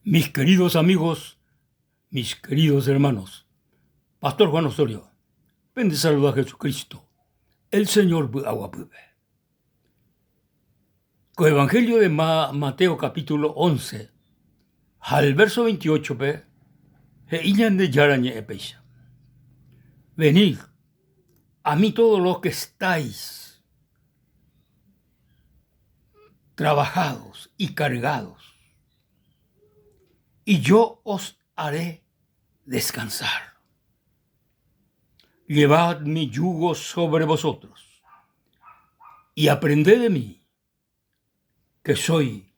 Mis queridos amigos, mis queridos hermanos, Pastor Juan Osorio, pende saluda Jesucristo, el Señor py'aguapýpe. Ko Evangelio de Mateo capítulo 11 ha el verso 28-pe he'i Ñandejára ñe'ẽ péicha. Venid a mí todos los que estáis trabajados y cargados, y yo os haré descansar. Llevad mi yugo sobre vosotros y aprended de mí, que soy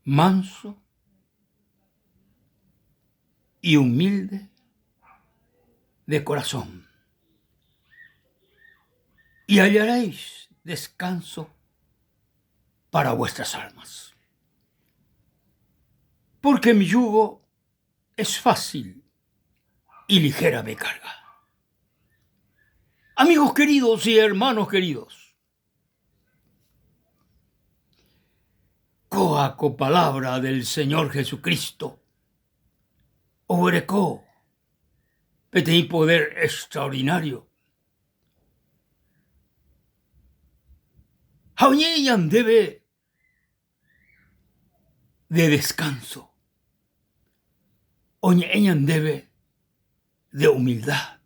manso y humilde de corazón, y hallaréis descanso para vuestras almas. Porque mi yugo es fácil y ligera mi carga. Amigos queridos y hermanos queridos, kóa ko palabra del Señor Jesucristo oguereko peteĩ poder extraordinario ha oñe'ẽ ñandéve de descanso, oñe'ẽ ñandéve de humildad,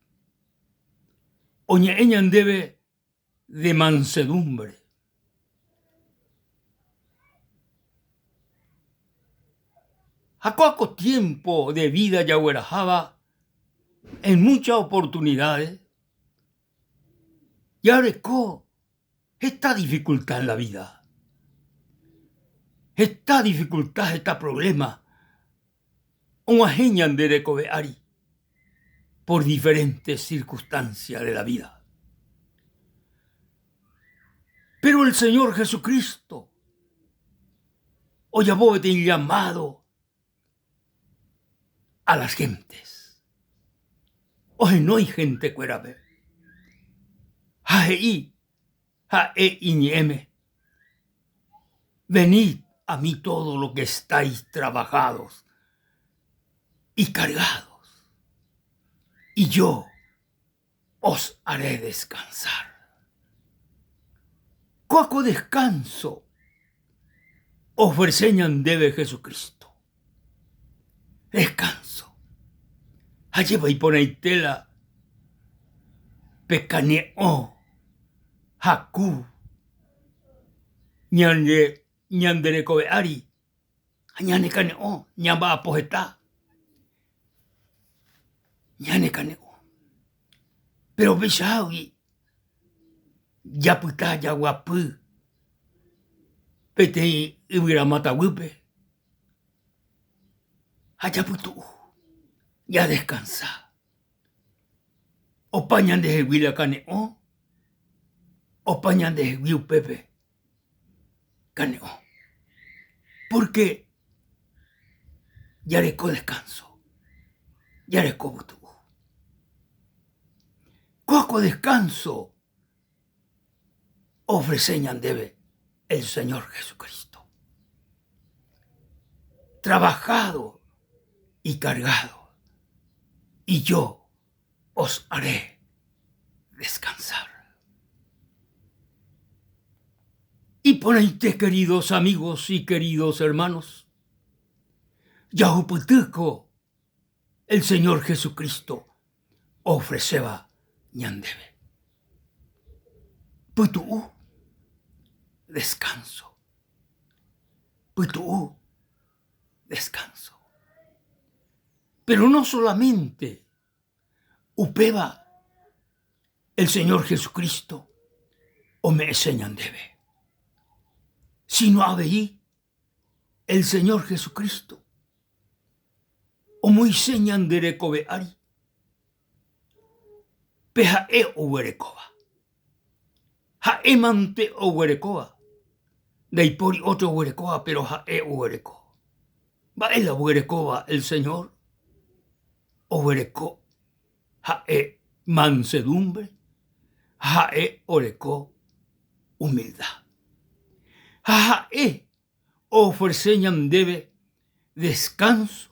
oñe'ẽ ñandéve de mansedumbre. Ha kóa ko tiempo de vida jagueraháva en muchas oportunidades jareko heta dificultad en la vida, heta dificultad, heta problema og̃uahẽ ñande rekove ári por diferentes circunstancias de la vida. Pero el Señor Jesucristo ojapo peteĩ llamado a las gentes. Ohenói hentekuérape ha he'i ha'e iñe'ẽme, Venid a mí todos los que estáis trabajados y cargados, y yo os haré descansar. Kóa ko descanso ofrece ñandéve Jesucristo. Descanso. Ajépa iporãite la pe kane'õ haku ñande ñande rekove ári ha ñane kane'õ ñamba'apo heta. Ñane kane'õ. Péro upeichahágui japyta jaguapy peteĩ yvyramáta guýpe ha japytu'u, jadeskansa. Opa ñandehegui la kane'õ, opa ñandehegui upépe kane'õ. Pórke jareko deskanso, jareko pytu'u. Kóa ko deskanso ofrese ñandéve el Señor Jesucristo. Trabajado y cargado, y yo os haré descansar. Iporãite queridos amigos y queridos hermanos, jahupytýko el Señor Jesucristo ofreséva ñandéve. Pytu'u, descanso. Pytu'u, descanso. Pero no solamente upéva el Señor Jesucristo ome'ẽse ñandéve, sino avei el Señor Jesucristo omoĩse ñande rekove ári pe ha'e oguerekóva. Ha'e mante oguerekóva, ndaipóri ótro oguerekóva, péro ha'e oguereko. Mba'e la oguerekóva el Señor? Oguereko ha'e mansedumbre, ha'e oreko humildad. Ha ha'e oofrese ñandéve. descanso,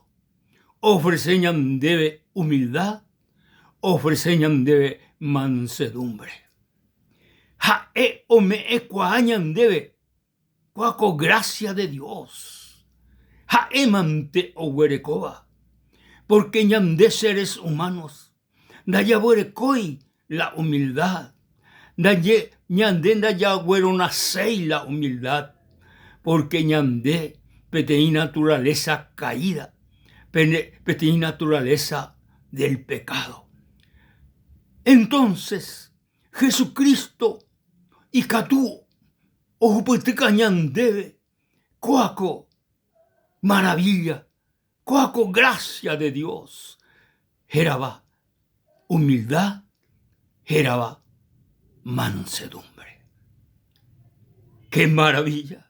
oofrese ñandéve humildad, oofrese ñandéve mansedumbre. Ha'e ome'ẽkuaa ñandéve kóa ko gracia de Dios. Ha'e mante oguerekóva, porque ñande seres humanos ndajaguerekói la humildad, ndaje ñande ndajagueronaséi la humildad, porque ñande peteĩ naturaleza caída, peteĩ naturaleza del pecado. Entonces, Jesucristo ikatu ohupytyka ñandéve kóa ko maravilla, kóa ko gracia de Dios hérava humildad, hérava mansedumbre. Qué maravilla!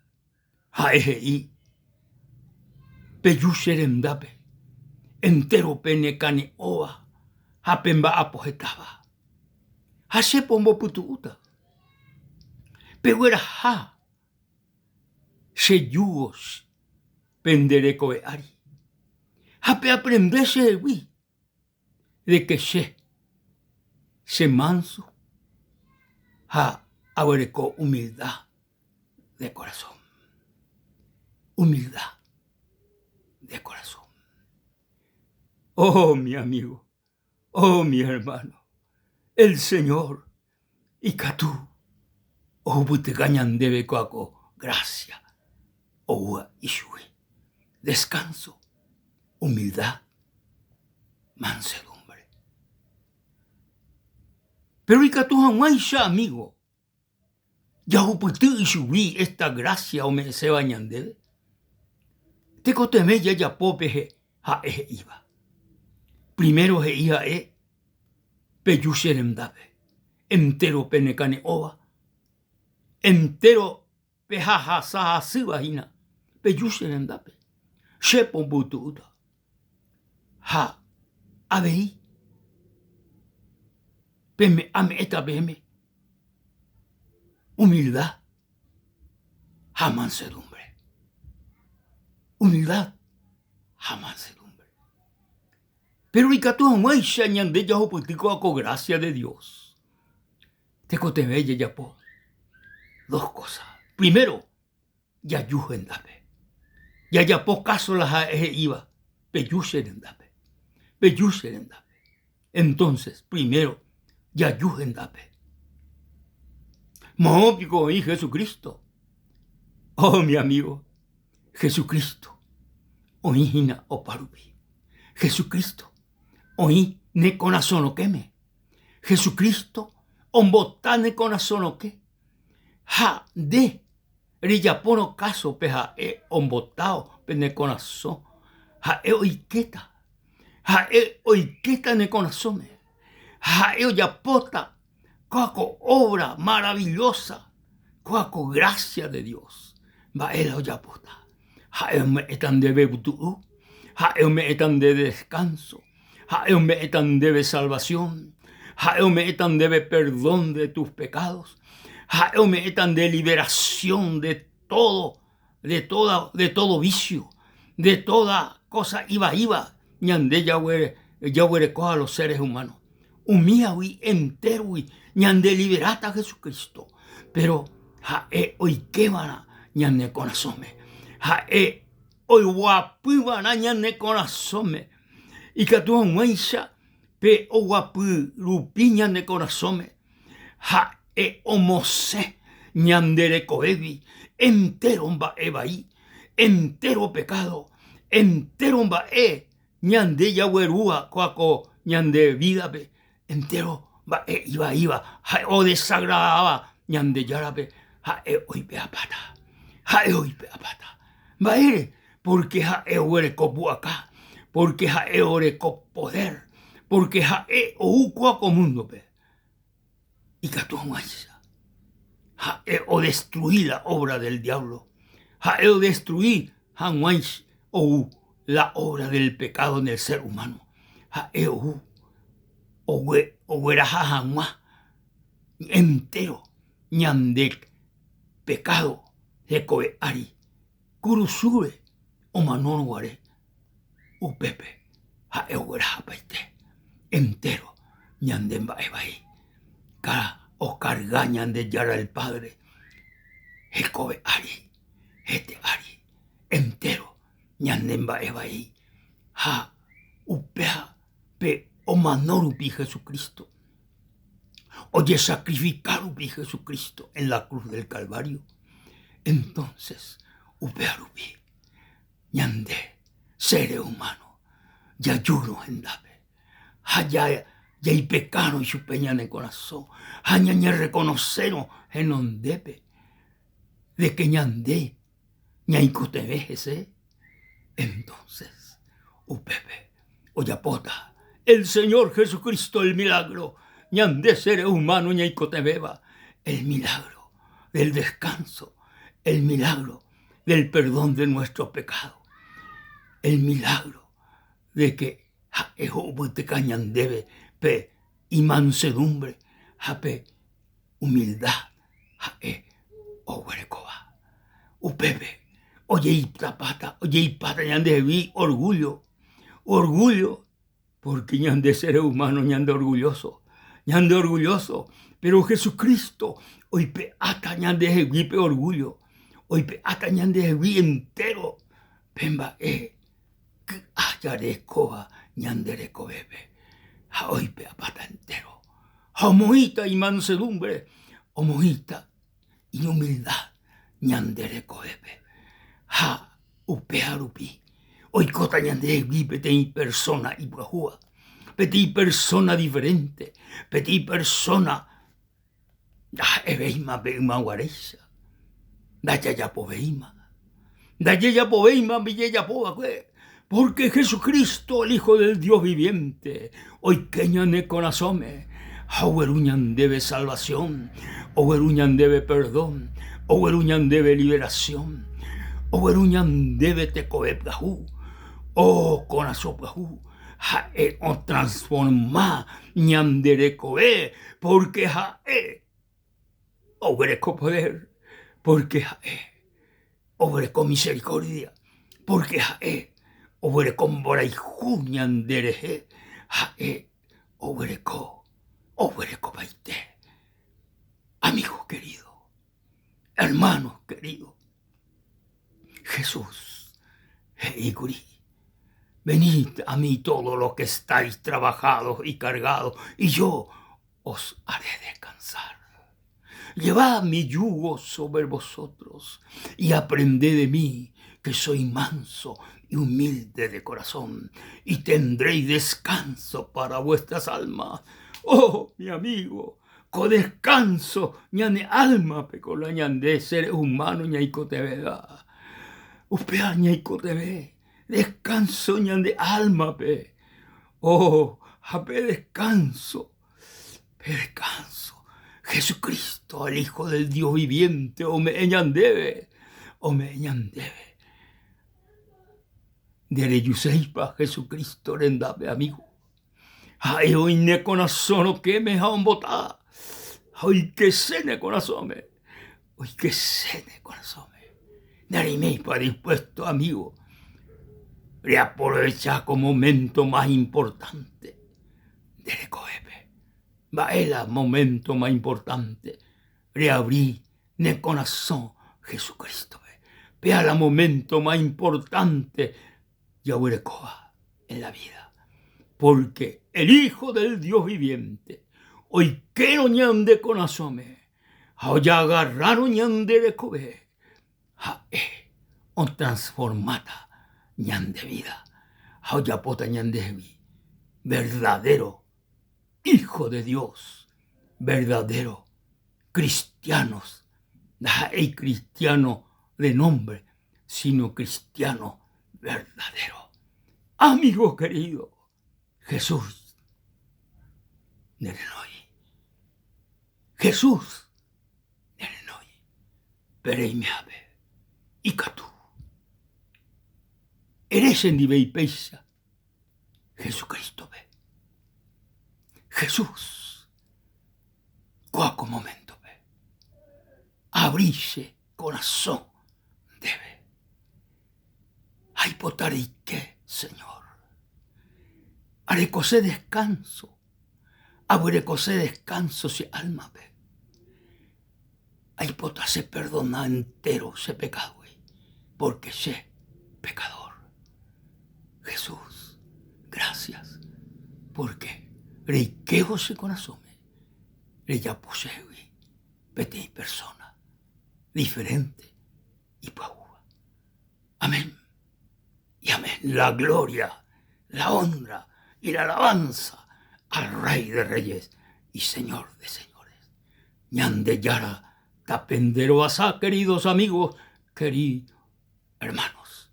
Ha'e he'i, Peju che rendápe, entéro penekane'õva ha pemba'apo hetáva, ha che pombopytu'úta. Pegueraha che júgo pende rekove ári, ha peaprende chehegui de que che chemánso ha aguereko humildad de corazón. Humildad de corazón. Oh, mi amigo, oh, mi hermano, el Señor ikatu ohupytyka ñandéve kóa ko gracia oúva ichugui. Descanso, humildad, mansedumbre. Pero ikatu hag̃uáicha, amigo, Jahupyty ichugui esta grásia ome'ẽséva ñandéve, tekotevẽ jajapo pe ha'e he'íva. Primero he'i ha'e, Peju che rendápe, entéro penekane'õva, entéro pehahasa hasýva hína, peju che rendápe, che pombytu'úta. Ha avei ame'ẽta peẽme humildad ha mansedumbre. Humildad ha mansedumbre. Péro ikatu hag̃uáicha ñande jahupyty ko'ã ko grásia de Dios, tekotevẽ jajapo dos kósa. Primero, jaju hendápe. Jajapo káso la ha'e he'íva, Peju che rendápe, peju che rendápe. Entonces, primero, jaju hendápe. Moõ piko oĩ Jesucristo? Oh, mi amigo, Jesucristo oĩ hína opárupi. Jesucristo oĩ ne korasõ rokẽme. Jesucristo ombota ne korasõ rokẽ. Ha nde rejapórõ káso pe ha'e ombotáo pene korasõ, ha'e oikéta, ha'e oikéta ne korasõme, ha ha'e ojapóta kóa ko obra maravillosa, kóa ko gracia de Dios, mba'e la ojapóta? Ha'e ome'ẽta ndéve pytu'u, ha'e ome'ẽta ndéve descanso, ha'e ome'ẽta ndéve salvación, ha'e ome'ẽta ndéve perdón de tus pecados, ha'e ome'ẽta nde liberación de todo, de toda, de todo vicio, de toda cosa ivaíva ñande jaguerekóva los seres humanos. Umíagui entérogui ñandeliveráta Jesucristo, péro ha'e oikéva'erã ñane korasõme. Ha'e oguapyva'erã ñane korasõme ikatu hag̃uáicha pe oguapy rupi ñane korasõme ha'e omosẽ ñande rekovégui entéro mba'e vai, entéro pekádo, entéro mba'e Ñande jaguerúva kóa ko ñande vídape entéro mba'e ivaíva ha'e odesagradáva Ñandejárape, ha'e oipe'apáta. Ha'e oipe'apáta. Mba'ére? Pórke ha'e oguereko pu'aka, pórke ha'e oreko podér, pórke ha'e ou kóa ko múndope ikatu hag̃uáicha ha'e odestrui la obra del diablo, ha'e odestrui hag̃uáicha ou la obra del pecado en el ser humano, ha'e ou ogueraha hag̃ua entero ñande pecado hekove ári kurusúre omanórõ guare. Upépe ha'e oguerahapaite entéro ñande mba'e vai. Káda okarga Ñandejára el Padre hekove ári, hete ári, entéro ñande mba'e vai. Ha upéva pe omano rupi Jesucristo, ojesacrifica rupi Jesucristo en la cruz del Calvario, entonces upéva rupi ñande seres humanos jajúrõ hendápe ha jaipekárõ ichupe ñane korasõ ha ñañerrekonosérõ henondépe de que ñande ñaikotevẽ hese, entonces upépe ojapóta el Señor Jesucristo el milagro ñande seres humanos ñaikotevẽva, el milagro del descanso, el milagro del perdón de nuestros pecados, el milagro de que ha'e ho'opytyka ñandéve pe imansedumbre ha pe humildad ha'e oguerekóva. Upépe ojeipapáta, ojeipáta ñandehegui orgullo, orgullo, porque ñande seres humanos ñande orgulloso, ñande orgulloso, pero Jesucristo oipe'áta ñandehegui pe orgullo, oipe'áta ñandehegui entero pe mba'e ky'a jarekóva ñande rekovépe ha oipe'apáta entero. Ha omoĩta imansedumbre, omoĩta iñumildad ñande rekovépe. Ha upéva rupi oikóta ñandehegui peteĩ persona ipyahúva, peteĩ persona diferente, peteĩ persona Ndaha'evéima pe ymaguaréicha, ndajajapovéima, ndajajapovéima umi jajapo va'ekue, pórke Jesucristo, el Hijo del Dios viviente, oike ñane korasõme ha ogueru ñandéve salvasión, ogueru ñandéve perdón, ogueru ñandéve liberación, ogueru ñandéve tekove pyahu, oh korasõ pyahu. Ha'e otransforma ñande rekove pórke ha'e oguereko poder, pórke ha'e oguereko misericordia, pórke ha'e oguereko mborayhu ñande rehe, ha'e oguereko, oguerekopaite. Amigo querido, hermano querido, Jesús he'íkuri, Venid a mí todos los que estáis trabajados y cargados, y yo os haré descansar. Llevad mi yugo sobre vosotros y aprended de mí, que soy manso y humilde de corazón, y tendréis descanso para vuestras almas. Oh, mi amigo, Ko descanso ñane álmape ko la ñande seres humanos ñaikotevẽva. Upéva ñaikotevẽ, descanso ñande álmape. Oh, ha pe descanso, pe descanso Jesucristo, el Hijo del Dios viviente, ome'ẽ ñandéve, ome'ẽ ñandéve. Nderejuséipa Jesucristo rendápe, amigo? Ha'e oĩ ne korasõ rokẽme ha ombota, ha oikese ne korasõme, oikese ne korasõme. Nereiméipa dispuesto, amigo, reaprovecha ko momento más importante nde rekovépe. Mba'e la momento más importante reabri ne korasõ Jesucristo-pe. Péa la momento más importante jaguerekóva en la vida. Porque el Hijo del Dios viviente oikérõ ñande korasõme ha ojagarrárõ ñande rekove, ha'e otransformáta ñande vida ha ojapóta ñandehegui verdadero hijo de Dios, verdadero cristianos, ndaha'éi cristiano de nombre, sino cristiano verdadero. Amigo querido, Jesús nerenói. Jesús nerenói. Pereimehápe ikatu. Ere chendive ipéicha Jesucristo-pe. Jesús, kóa ko momento-pe, abrí che korasõ ndéve. Aipota reike, Señor. Arekose descanso, aguerekose descanso che álmape. Aipota che perdona entero che pekádogui, porque che pekadór. Jesús, gracias, porque reikévo che korasõme, rejapo chehegui peteĩ persona diferente ipyahúva. Amén y amén. La gloria, la honra y la alabanza al Rey de Reyes y Señor de Señores. Ñandejára tapenderovasa, queridos amigos, queridos hermanos.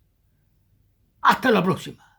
Hasta la próxima.